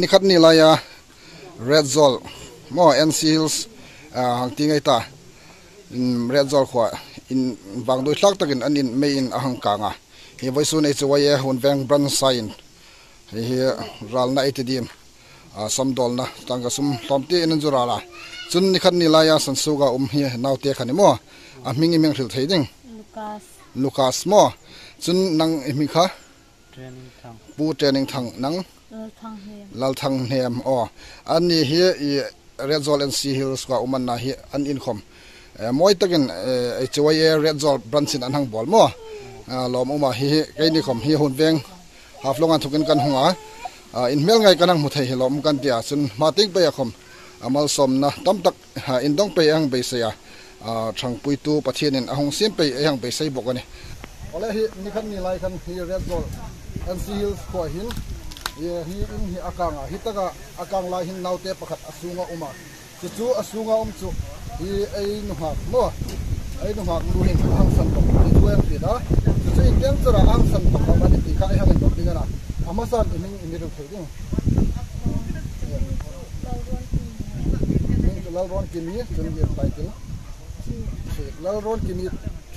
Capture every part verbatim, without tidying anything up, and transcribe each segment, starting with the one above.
Ni khat ni laia Retzawl maw, N C Hills, ah, hang ti ngai ta. Mm, Retzawl khuoa in vangduoi tlak takin an in mei in a hang kang a. Hi vawisun H Y A Hun Veng Branch-in hi, hi ralna ei ti ding, ah, sawmdawlna tangka sum hlawm tiin an zu ral a. Chun ni khat ni laia sansuoka um hi naute kha ni maw? A hming i hming hril thei ding? Lucas. Lucas maw? Chun nang i hming kha? Training Thang. Pu Training Thang, nang? Lalthang Hnem. Lalthang Hnem, aw. Anni hi i Retzawl N C Hills khuoa um an na hi an in khom. Eh, mawi takin, eh, H Y A Retzawl Branch-in an hang bawl maw? Ah, lawmum a, hi, hi, keini khom hi Hun Veng Haflong inthokin kan hung a. Ah, in hmel ngei kan hang hmu thei hi lawmum kan ti a. Chun hma tieng peia khom, ah, malsawmna tam tak, ah, in dawng pei ei hang beisei a. Ah, ṭhangpuitu Pathienin a hung siem pei ei hang beisei bawk a nih. Awle, hi ni khat ni lai khan hi Retzawl N C Hills khuoa hin, hi, hi in hi a kang a, hi taka a kang lai hin naute pakhat a sunga um a. Chu chu a sunga um chu hi ei nunghak maw? Ei nunghak nu hin a hang san bawk, hi thu ei hriet a. Chu chu ieng tieng chara a hang san bawk am a ni ti kha ei hang indawn ding a na. A hmasan i hming i mi hril thei ding? Hming chu Lalruonkimi, chun i title? Thiek. Lalruonkimi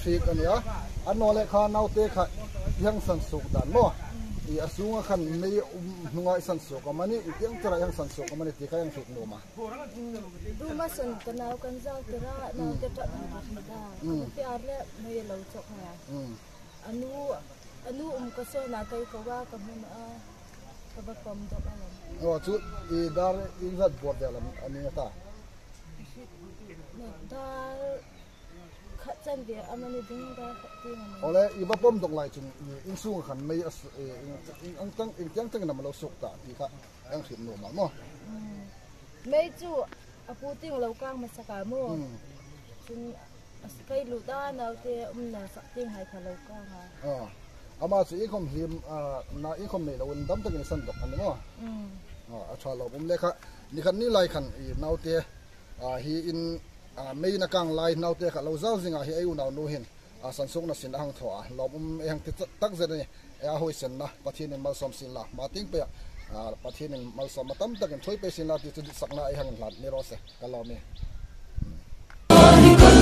Thiek a nih a. A naw leh kha naute kha i hang sansuok dan maw? I a sunga khan mei um hnunga i sansuok am a ni, ieng tieng chara i hang sansuok am a ni ti kha i hang hriet nuom a. Duma san ka nau kan zau tira, naute ṭap ni ta. Mm. Ka pi ar le mei lo chawk ngai a. Mm. A nu, a nu um ka sawn a, kei ko a ka hmu a, ka va pawm dawk a lam. Aw, chu i dar i zat bawr vel am a ni ta? Dar khat chanve am a ni ding, dar khat tieng am a ni. Awle, i va pawm dawk lai chun, i, in sunga khan mei a su-, i, in, in, ang tang, ieng tieng tangin am a lo suok ta, ti kha ei hang hriet nuom a maw? Mm. Mei chu a pu tieng lo kang hmasa ka maw? Mm. Chun a s-, kei lut a, naute umna sak tieng hai kha lo kang a. Aw. Ama chu iengkhom hlim, ah, na iengkhom nei loin dam takin i san dawk a ni maw? Mm. Aw, a ṭha lawmum le kha. Ni khat ni lai khan i naute, ah, hi in, ah, mei in a kang lai naute kha lo zau zinga hi ei unau nu hin, ah, sansuokna sin a hang thaw a. Lawmum ei hang ti tak zet a nih. Ei a huoisenna Pathienin malsawm sien la. Hma tieng peia, ah, Pathienin malsawmna tam takin thuoi pei sien la ti chu ditsakna ei hang inhlan ni raw se. Ka lawm e. Kan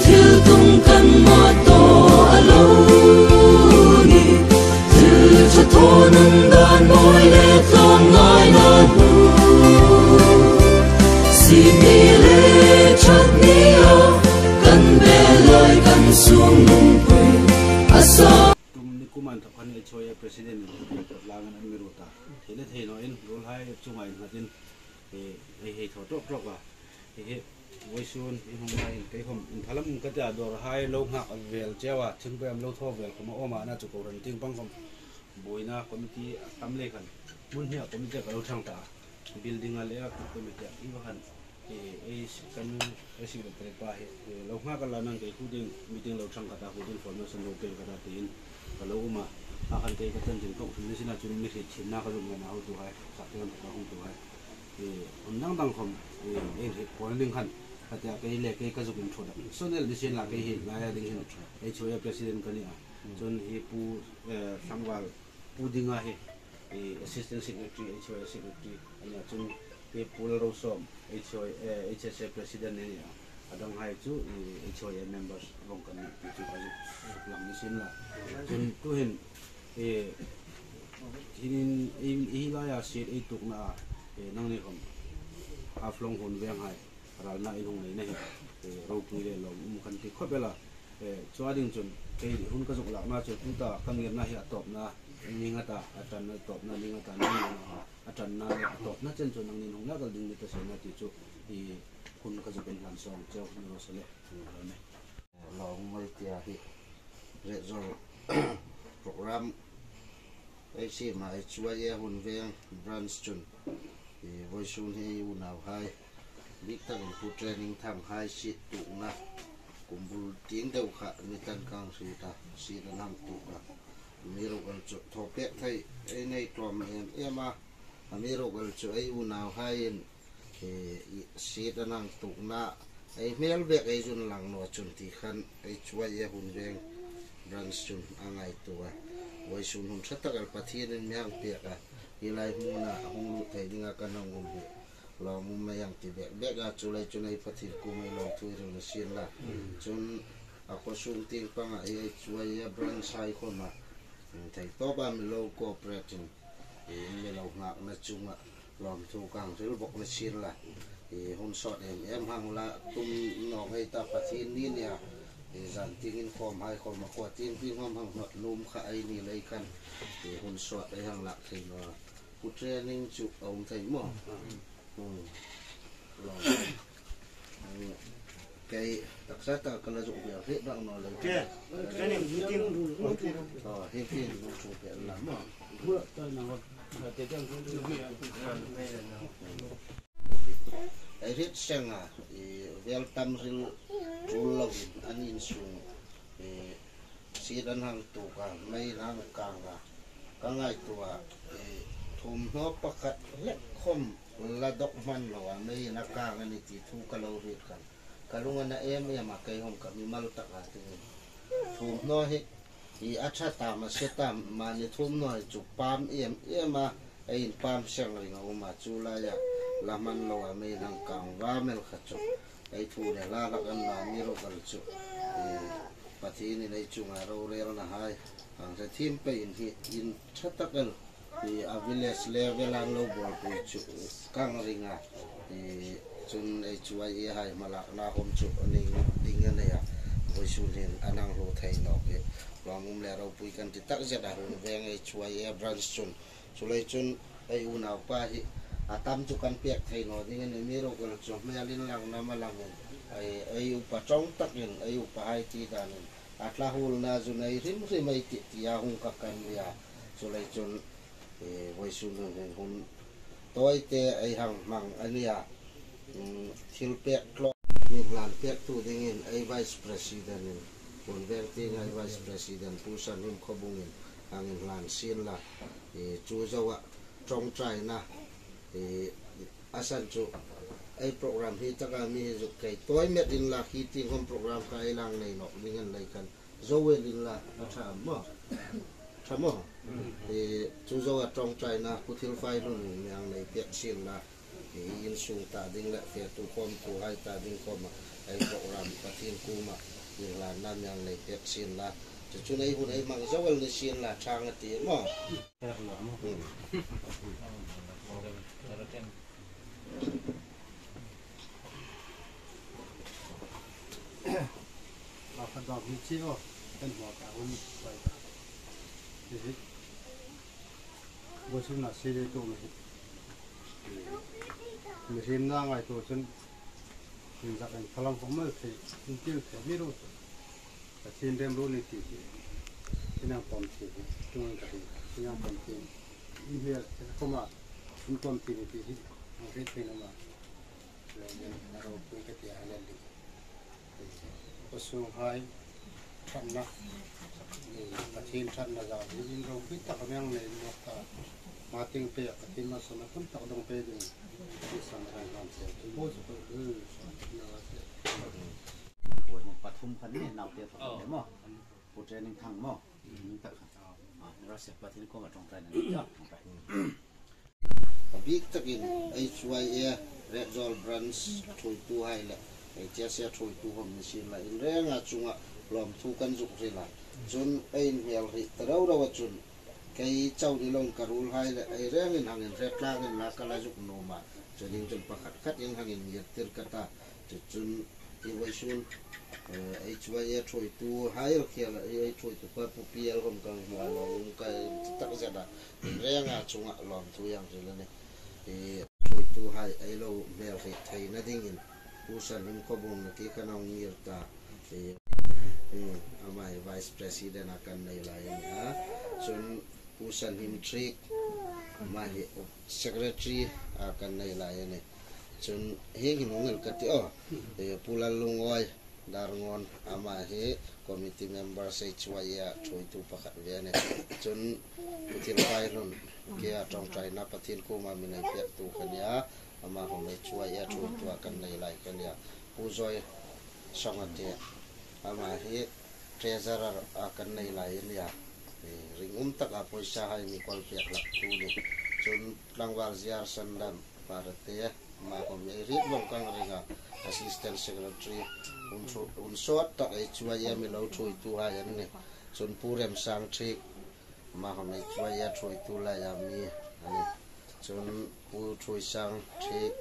thil tung kan mawtaw a lo ni. Thil ṭha thaw nun dan mawi le tlawn ngaina hnu. Sini le ṭhat ni a kan bel lai kan sung lungpui a sa. Tum ni kuman thok khan H Y A President in thei thot lang an mi ruot a. Thei le thei naw in ruolhai chunga innghatin, eh, ei hei thaw tawk tawk a. Hi hi, vawisun in hung lai in kei khom in phalam ka tia dawrhai lo nghak a vel cheu a, thingpui am lo thaw vel khom a awm a, na chu kohran tieng pang khom buoina committee a tam lei khan. Hmun hnia committee ka lo ṭhang ta. Building a le a committee a i va khan. E, ei s-, kan, ei secretary pa hi, e, lo nghak a la nang kei khu ding meeting lo ṭhang ka ta, khu ding formation lo pel ka ta tiin ka lo um a. A khan kei ka chanchin kawk thum ni sina chun mi hriet thinna ka zuk ngai na hotuhai, sak tiang ka hung tuhai. E, hun dang dang khom, e, ei hriet pawl ding khan, ka tia kei le kei ka zuk introduction el ni sien la kei hi laia ding hin, H Y A president ka ni a. Chun hi Pu, e, Tlangval, Pu Dinga hi, e, assistant secretary, H Y A secretary, a nia chun hi Pu Lalrosawm, H Y A, e, H S A president a ni a. A danghai chu, e, H Y A members vawng kan ni ti chu ka zuk lang ni sien la. Chun tuhin, e, hinin, e, hi laia seat ei tuokna a, e, nangni khom Haflong Hun Veng hai ralna in hung neina hi, e, ropui le lawmum kan ti khawp el a. E, chu a ding chun, kei hun ka zuk lakna chu tuta ka ngirna hi a tawpna ning a ta, a ṭanna tawpna ning a ta, ning a ta, a ṭanna le a tawpna chen chu nangnin hung lak el ding ni ta sien a ti chu, i hun ka zuk inhlan sawng cheu ni raw se le. Lawmum ei tia hi, Retzawl program ei siem a, H Y A Hun Veng branch chun, e, vawisun hi ei unauhai, bik takin Pu Training Thanghai seat tuokna, kum bul tieng deu kha ni tan ka hriet a, seat an hang tuok a. Amiruokchu thaw pek thei ei nei tlawm em em a, amiruokchu ei unauhaiin, e, i seat an hang tuokna, ei hmel bek ei zuk lang naw chun ti khan H Y A Hun Veng branch chun a ngaituo a. Vawisun hun ṭha tak el Pathienin mi hang pek a, Hi lai hmuna a hung lut thei dinga kan hang um hi lawmum ei hang ti bek bek a, chu lai chun ei Pathien kuoma lawmthu hril ni sien la. Chun a khawsung tieng panga ei Chuaia branch hai khawma, mm, thei tawpa mi lo cooperate-in, ei mi lo nghakna chunga lawmthu kan hril bawk ni sien la. Ei hun sawt em em hang la tum naw ngei ta, Pathien ni nia. Ei zan tieng inkhawm hai khawma khuo tieng tieng khawm hang hnawt nuom kha ei ni lei khan, ei hun sawt ei hang lak thei naw. Pu training chu a um thei maw? Hmm. Lo. Kei taksa ta ka la zuk hriet rak naw lei. Ke, training meeting. Oh, hi hi, lo chu pe la maw. Ei hriet seng a, ei vel tam hril tul lovin an insung, ei siedan hang tuok a, mei hang kang a, ka ngaituo a, ei thum hnaw pakhat hlek khawm la dawk hman lo a, meiin a kang a ni ti thu ka lo hriet khan ka lung a na em em a, kei khawm ka mimal tak a, ti. Thum hnaw hi, ei a ṭha tam a se tam, mani thum hnaw hi chu pam em em a, ei inpam seng ring a um a, chu laia la hman lo a, mei hang kang va mel kha chu ei thu le la hlak an na mi ro kal chu, ei Pathienin ei chunga rorelna hai hang hre thiem peiin hi in ṭha tak el, ei a village level an lo bawlpui chu kang ring a, ei chun ei Chuaia hai hmalakna khawm chu ning ding a nei a, vawisun hin a nang hlu thei nawk hi lawmum le ropui kan ti takzet a, hun veng ei Chuaia branch chun. Chu lai chun ei unaupa hi a tam chu kan pek thei naw ding a ni, mi ro kal chu hmel inlangna ma lamin, ei, ei upa ṭawng takin, ei upa hai ti danin a tla hulna chu nei hrim hrim ei tih tia hung ka kan ria. Chu lai chun, ei, vawisun hun hin hun tawite ei hang hmang a nia. Hmm, thil pek tlawm, mi hlan pektu dingin ei Vice President-in, hun veng tienga ei Vice President Pu Sanhim Khawbungin hang inhlan sien la, ei, chu zoa ṭawngṭaina, ei, a san chu ei program hi taka mi hi zuk kei tawi met inla, hi tieng khawm program kha ei lang nei nawk ding a ni lei khan zo el inla, a ṭha am maw? Ṭha maw? Ei, chu zoa ṭawngṭaina Pu Thilfaihlun mi hang nei pek sien la, ei insung ta ding le fetu khawmtuhai ta ding khawma ei program Pathien kuoma inhlanna mi hang nei pek sien la. Chu chun ei hun ei hmang zo el ni sien la, ṭha ngei a tih maw? Hmm. A khat dam hi chi o, kan hmuh ta hun pai ta. Hi hi. Vawisun a senior tu mi hi. Mihriem na ngaituo chun, inzak in phalang khawm mal thei, intil thei mi ro chu. Pathien remruot ni ti hi, inang pawm ti hi, tung ang ka ti, inang pawm ti, in hial, in khawma, in pawm ti ni ti hi, ang hriet thei naw ma. Leiin a ropui ka ti a, a lal ding. Khawsunghai ṭhatna, Pathien ṭhatna zau hi in ropui tak a mi hang nei nawk ta. Hma tieng pei a Pathien malsawmna tam tak dong pei ding. Pathien sam ran ran se. Chu bo chu ko, eh, sa na se. Pathum khan ni naute pakhat le maw. Pu Training Thang maw. Ni tak khan. Ah, ni ra se, Pathien kuoma ṭawngṭaina ni ta. A bik takin ei Chuaia Retzawl branch ṭhuoituhai le ei Chuaia ṭhuoitu khawm ni sien la, in renga chunga lawmthu kan zuk hril a. Chun ei inhmel hril ta rau rau a chun, kei chau ni loin ka ruolhai le ei rengin hang inhre tlangin la ka la zuk nuom a. Chu ding chun pakhat khatin hang inngirtir ka ta. Chu chun hi vawisun, eh, ei Chuaia ṭhuoituhai khela, ei, ei ṭhuoitupa Pu Piel khawm kan hmu a, lawmum ka ti takzet a, in renga chunga lawmthu ei hang hril a nih. Ei ṭhuoituhai ei lo hmel hril theina dingin Pu Sanhim Khawbung nakie kan hang ngir ta. Ei, hmm, ama hi Vice President a kan nei lai a nih a. Chun Pu Sanhim Thik, ama hi Secretary a kan nei lai a nih. Chun hieng hin hung el ka ti aw. Eh, Pu Lallungawi Darngawn, ama hi committee member ei Chuaia ṭhuoitu pakhat ve a nih. Chun Pu Thilfaihlun, keia ṭawngṭaina Pathien kuoma mi nei pektu ka nih a, ama khawm ei Chuaia ṭhuoitu a kan nei lai ka nih a. Pu Zawi Songate, ama hi treasurer a kan nei lai a nih a. Eh, ringum taka pawisa hai mi kal pek hlaktu a nih. Chun Tlangval Ziar Sandam Parate, ama khawm ei hriet vawng ka ring a, Assistant Secretary, hun thu-, hun sawt tak H Y M mi lo thuoituhai an nih. Chun Pu Remsang Thiek, ama khawm H Y A thuoitu laia mi a nih. Chun Pu Thuoisang Thiek,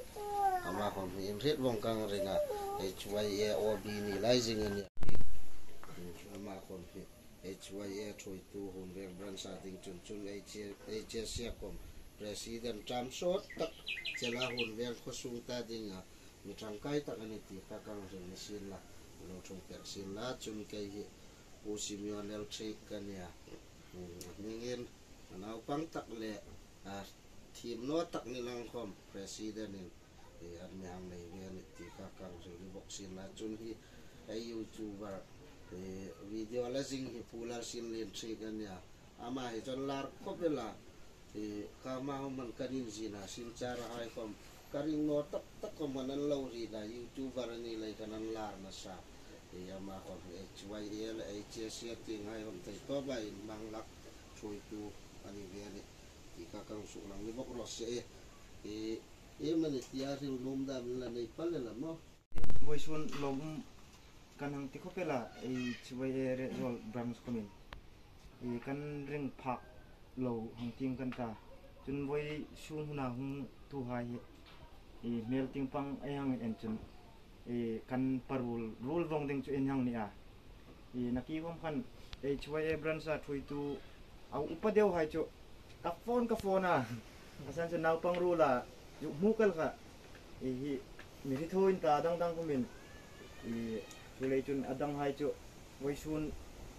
ama khawm hi in hriet vawng ka ring a, H Y A O B ni lai zing a nih. Ama khawm hi H Y A thuoitu Hun Veng Branch a ding chun, chun H-, H S A khawm President term sawt tak chela Hun Veng khuo sung ta dinga mi ṭangkai tak a nih ti kha kan hril ni sien la, lo ṭhung pek sien la, chun kei hi Pu Simeon L Thiek ka nih a, hmm, hmingin a naupang tak le, a, thiem naw tak ni lang khawm President in, e, an mi hang nei ve a nih ti kha kan hril ni bawk sien la, chun hi ei YouTuber, e, video la zing hi Pu Lalsinlien Thiek a nih a, ama hi chun lar khawp el a, e, kha ma hawm man kan inzin a, Silchar-a hai khawm ka ring naw tak tak khawm an lo ring a, YouTuber a ni lei khan an lar nasa. E, ama khawm hi H Y A le H S A tienghai khawm thei tawpa inhmang lak thuoitu a ni ve a nih ti kha kan suklang ni bawk raw se. E, e, iem a ni tia hril nuom dam la nei pal le la maw. Vawisun lawm kan hang ti khawp el a, H Y A Retzawl Branch khawmin, e, kan ring phak lo hang tieng kan ta. Chun vawisun huna hung tuhai hi, e, hmel tieng pang ei hang en chun, e, kan parul rul vawng ding chu ei hang ni a. E, nakie khawm khan H Y A Branch-a thuoitu a upa deuhai chu ka phone, ka phone a. A san chu naupang ruola, chu hmu kal kha. E, hi mi hre thaw in ta dang dang khawmin, e, chu lei chun a danghai chu vawisun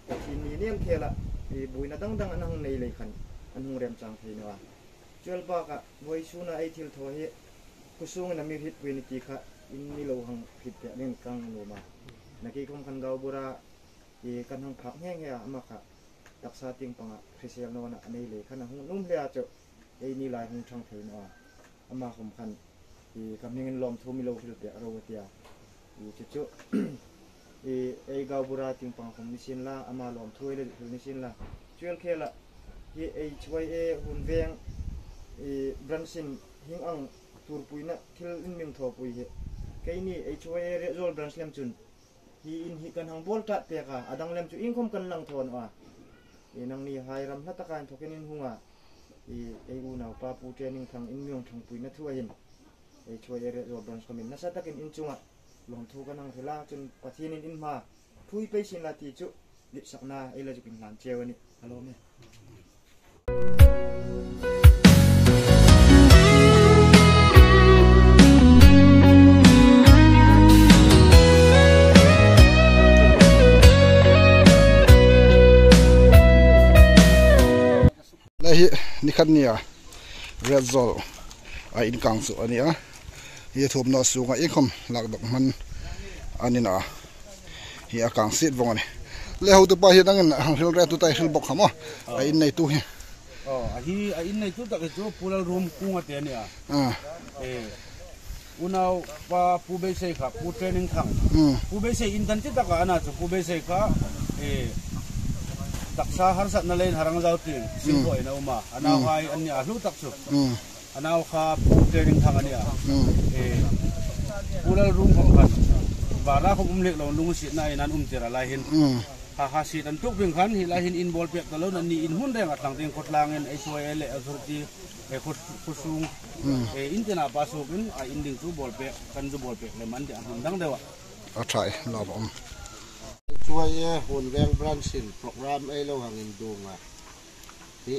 Pathienni nem khela, e, buoina dang dang an hang nei lei khan an hung remchang thei naw a. Chu el bakah vawisuna ei thil thaw hi khuo sungin a mi hrietpui ni ti kha in mi lo hang hriet pek dingin kan nuom a. Nakie khawm khan Gaubura, e, kan hang phak nghe nghe a, ama kha taksa tieng panga hrisel nawna a nei lei khan a hung nuom hle a chu, eini lai hung ṭhang thei naw a. Ama khawm khan, e, ka hmingin lawmthu mi lo hril pek ro a tia. E, chu chu, e, ei Gaubura tieng pang khawm ni sien la, ama lawmthu ei lo hril ni sien la. Chu el khela, hi H Y A Hun Veng, e, Branch-in hieng ang tuorpuina thil in mi hung thawpui hi, keini H Y A Retzawl Branch lem chun hi in hi kan hang bawl ṭat pek a, a dang lem chu iengkhawm kan lang thaw naw a. E, nangnihai ram hla taka inthawkin in hung a, e, ei unaupa Pu Training Thang in mi hung ṭhangpuina thua hin H Y A Retzawl Branch khawmin nasa takin in chunga lawmthu kan hang hril a, chun Pathienin in hma ṭhuoi pei sien la ti chu ditsakna ei la zuk inhlan cheu a nih. A lawm e. Le hi ni khat nia Retzawl a inkang chu a nih a. Hi thuomhnaw sunga iengkhawm lak dawk hman a ni naw a. Hi a kang siet vawng a nih. Le hotupa hi nangin hang hril ret tu ta, hril bawk kha maw. A in neitu hi. Aw, a hi a in neitu tak hi chu Pu Lalrumkunga te a nih a. A. E, unaupa Pu Beisei kha, Pu Training Thang. Mm. Pu Beisei in kan ti taka a na chu Pu Beisei kha, e, taksa harsatna leiin Harangzau tieng, mm, Singthoin a um a. A nauhai an nih a hlu tak chu. Mm. A nau kha Pu Training Thang a nih a. Mm. E, Pu Lalrumkung khan bara khawm um lek lo, lungsietnain an um tir a lai hin. Mm. Ha, ha, siet an tuk bing khan hi lai hin in bawl pek ta lo, an ni in hmun renga thlang ding khawtlangin H Y A le authority, e, khaw, khaw sung, mm, e, in tina pa sukin a in ding chu bawl pek, kan zu bawl pek lem an ti a, hmun dang deuha. A ṭha e, lawm a um. H Y A Hun Veng Branch-in program ei lo hang indung a. Hi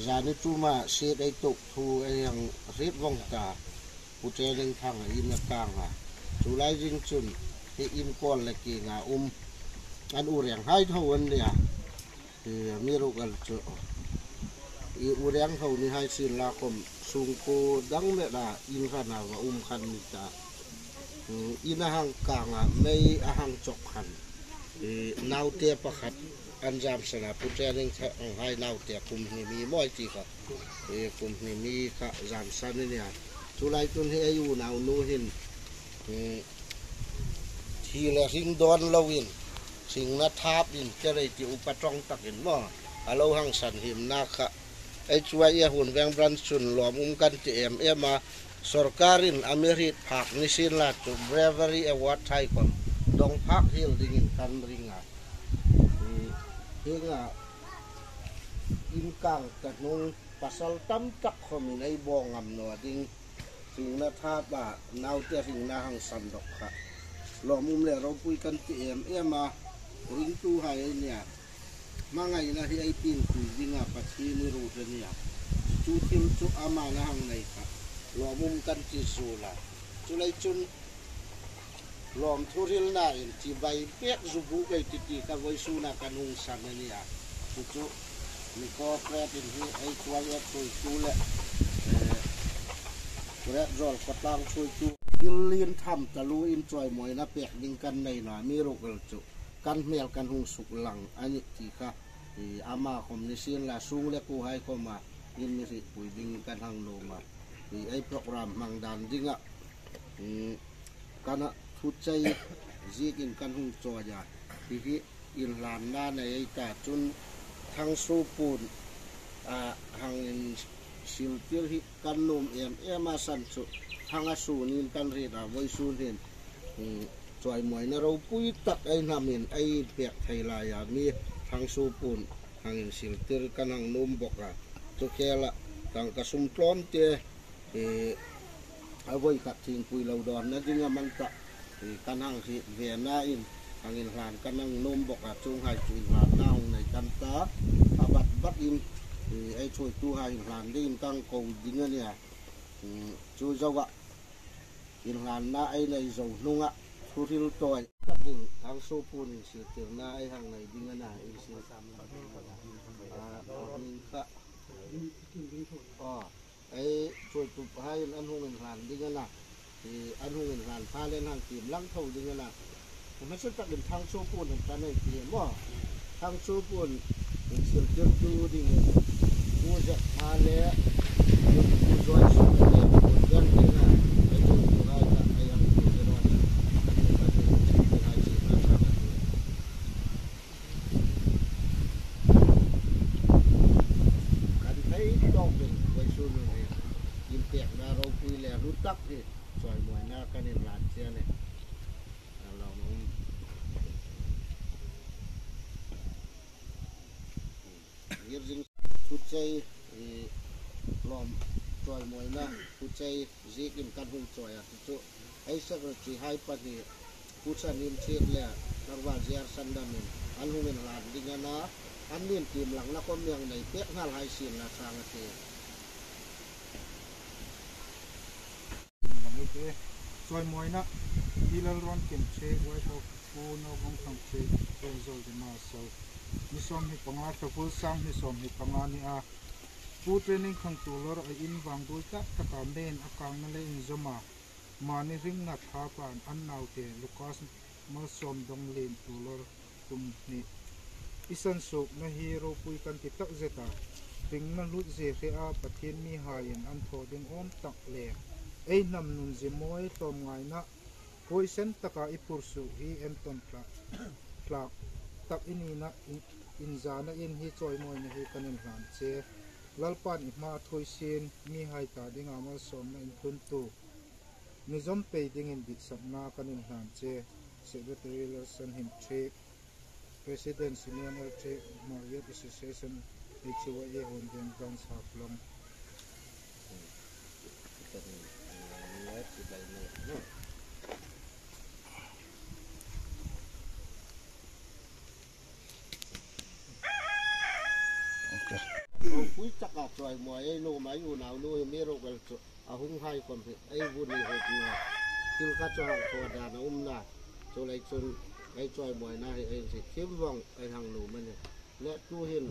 zani tuma siet ei tuk thu ei hang hriet vawng ta. Pu Training Thang a in a kang a. Chu lai zing chun hi in kawl le kinga um an u renghai tho an nih a. E, mi ruk al chu, i u reng tho ni hai sien la khawm sungkuo dang met a in hrana va um khan ni ta. Mm, in a hang kang a, mei a hang chawk khan, e, naute pakhat an zamsan a, Pu Training Thang hai naute kum hni mi maw ti kha, e, kum hni mi kha zamsan a nih a. Chu lai chun hi ei unaunu hin, e, thi le hring dawn loin, hringna thapin, kerei ti upa ṭawng takin maw, a lo hang sanhimna kha, Ei chuai e Huonveng branch chun lawm um kan ti em em a, sawrkarin a mi hriet phak ni sien la chu Bravery Award hai khom dong phak hiel dingin kan ring a. Hi, hienga inkang ta hnung pasal tam tak khomin ei bo ngam naw ding. Hringna thapa, naute hringna hang san dawk kha. Lawm um le ropui kan ti em em a, ringtuhai ei nia. Hmangaina hi ei piengpui dinga Pathien i ruot a nia. Chu thil chu ama na hang nei kha. Lawm um kan ti suol a. Chuleiin chun lawm thuhrilna in chibai pek zu bu kei ti ti kha vawisuna kan hung san a nia. Chu chu mi cooperate in hi ei chuai e thuoitu le, eh, Great Roll khawtlang thuoitu. Thil lien tham taluoin chawimawina pek ding kan nei naw a, amiruokchu kan hmel kan hung suklang a nih ti kha. I ama khom ni sien la, sung le kuohai khoma in mi hrietpui ding kan hang nuom a. I ei program hmang dan dinga, mm, kan a thu chei ziekin kan hung chawi a. Hi hi inhlanna nei ei ta chun Thangsuo Pun, a, hang insiltir hi kan nuom em em a, san chu Thanga sunin kan hriet a, vawisun hin, mm, chawimawina ropui tak ei hnamin ei pek thei lai a, mi Thangsuo Pun hang insiltir kan hang nuom bawk a. Chu khela tangka sum tlawmte, eh, a voi khat thingpui lo dawnna dinga man ta, eh, kan hang hriet ve nain hang inhlan kan hang nuom bawk a, chuonghai chu inhlanna hung nei kan ta, a bat batin, eh, ei thuoituhai inhlan dingin kan ko ding a nia. Hmm, chu zoa inhlanna ei nei zo hnunga thuhril tawi tak ding Thangsuo Pun insiltirna ei hang nei ding a na, insil sam a, a hming kha. Aw, ei thuoituhaiin an hung inhlan ding a na. Hi an hung inhlan pha le an hang tiem lang tho ding a na. Hmasa takin Thangsuo Pun hung kan ei tiem maw. Thangsuo Pun insiltirtu dingin Pu Zek Pha le Pu Zoi Suk le Pu Zek Pha le ei thuoituhai kha ei hang tiem rawh a. Kan hung kan insiltirhai si na kha kan tiem. Kan thei tawk ding vawisun hi inpekna ropui le hlu tak hi chawimawina kan inhlan che a nih. A lawm um. Ngir zing thu chei, i, lawm chawimawina thu chei ziekin kan hung chawi a, chu chu ei secretary hai pahni, Pu Sanhimthiek le Tlangval J R Sandamin an hung inhlan ding a na, annin tiem langna khom mi hang nei pek nghal hai sien la chang a ti. Chawimawina, Pi Lalruonkim Thiek, wife of Pu Nauvawngthang Thiek, Aizawl, Dima South. Ni sawmhni panga, Lhakul, sanghni sawmhni panga ni a, Pu Training Khangtuolor a in vangduoi tak taka men a kangna le inzawma mani hringna thapan an naute Lucas Malsawmdonglien Tuolor kum hni. I sansuokna hi ropui kan ti takzet a, hringna hlut zie hre a, Pathien mihaiin an thaw ding awm tak le ei hnam nun zie mawi tlawmngaina huoisen taka i phur suok hi entawn tlak, tlak tak i nina in, inzana in hi chawimawina hi kan inhlan che. Lalpan i hma thuoi sien, mihai ta dinga malsawmna intluntu, mi zawm pei dingin ditsakna kan inhlan che. Secretary Lalsanhimthiek, President Simeon L Thiek, Hmar Youth Association, H Y A, Huonveng Branch, Haflong. Ropui taka chawimawi ei nuom, ei unaunu hi mi ruok el chu a hunghai khom hi ei vun ni huk naw. Thil khat chu hang thaw dan a um naw. Chuleiin chun ei chawimawina hi ei inhriet thiem vawng ei hang nuom a nih. Le tuhin,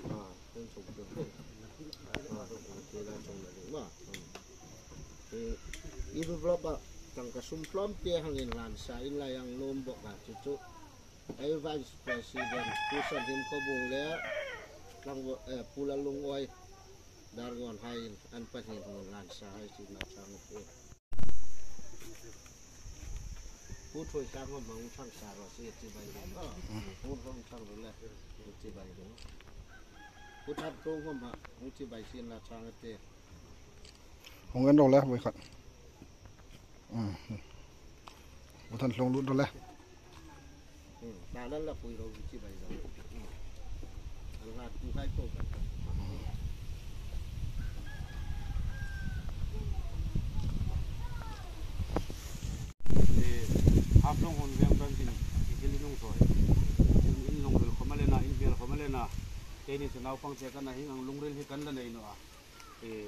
a, kan chungtu, a, kan chungtu la chungna ding maw. E, envelope-a tangka sum tlawmte hang inhlan sa in la hang nuom bawk a, chu chu ei Vice President Pu Sanhim Khawbung le Pu Lalungoi Darngawn haiin an pahni hang inhlan sa hai sien la chang a nih. Pu Thuoisang hang hmang thang sa ro si chibai ding. Pu hmang thang ro le chibai ding. Pu That Thlung khom ha, hung chibai sien la chang a te. Hung en ro le, voi khat. Hmm. Pu That Thlung lut ro le. Hmm. Ta lan la pui ro chibai zong. Hmm. An la tu khai to kan. Eh, Haflong Hun Veng Bang Din, i thil i nung sawi. In lungril khom a lena, in hmel khom a lena. Keini chu naupang te kan a, hieng ang lungril hi kan la nei naw a. Eh,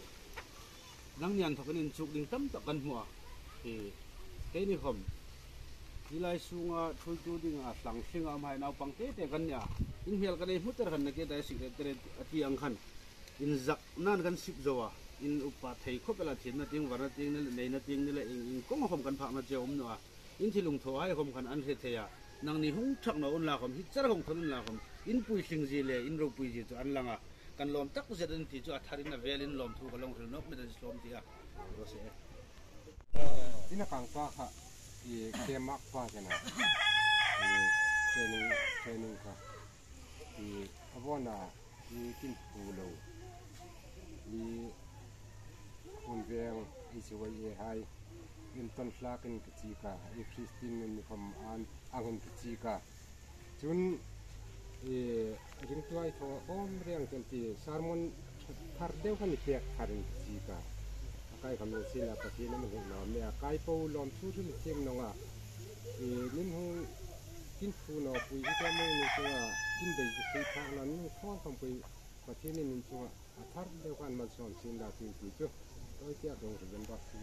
nangni inthawkin inchuk ding tam tak kan hmu a. Eh, keini khom. Hi lai sunga thuoitu dinga thlang hlinga umhai naupang te te kan nia. In hmel kan ei hmu tir khan nakie dai secretary a ti ang khan. Inzak nan kan sip zo a. In upa thei khop el a, thiemna tieng, varna tieng ni le, neina tieng ni le, in, in kawng khom kan phakna che um naw a. In thil hung thawhai khom khan an hre thei a. Nangni hung ṭhak naw unla khom, hi char hung thawn unla khom, in puitling zie le in ropui zie chu an lang a. Kan lawm tak zet an ti chu a tharin a velin lawmthu ka lo hril nawk met a, lawm ti a. Ro se. Ina kang pa kha, i ke mak pa kena. I training, training kha. I a vona, i kin pu lo. I Hun Veng, i siwai e hai. In ton hlak in ka chi ka, i Christian in khom an, ang in ka chi ka. Chun, eh, ringtuhai thaw bawm reng chen ti sermon thar deu khan i pek thar in ka chi ka. A kai khom lo sila Pathien a mi hung lawm le, a kai po lawmthu thu ni thiem naw nga. Eh, min hung kin pu nawpui hi ka mi ni chunga, kin bei ka sei phak naw, min hung thaw khom pui Pathienin in chunga a thar deu khan malsawm sien la ti ti chu. Tawi tiak dong ri den bak si.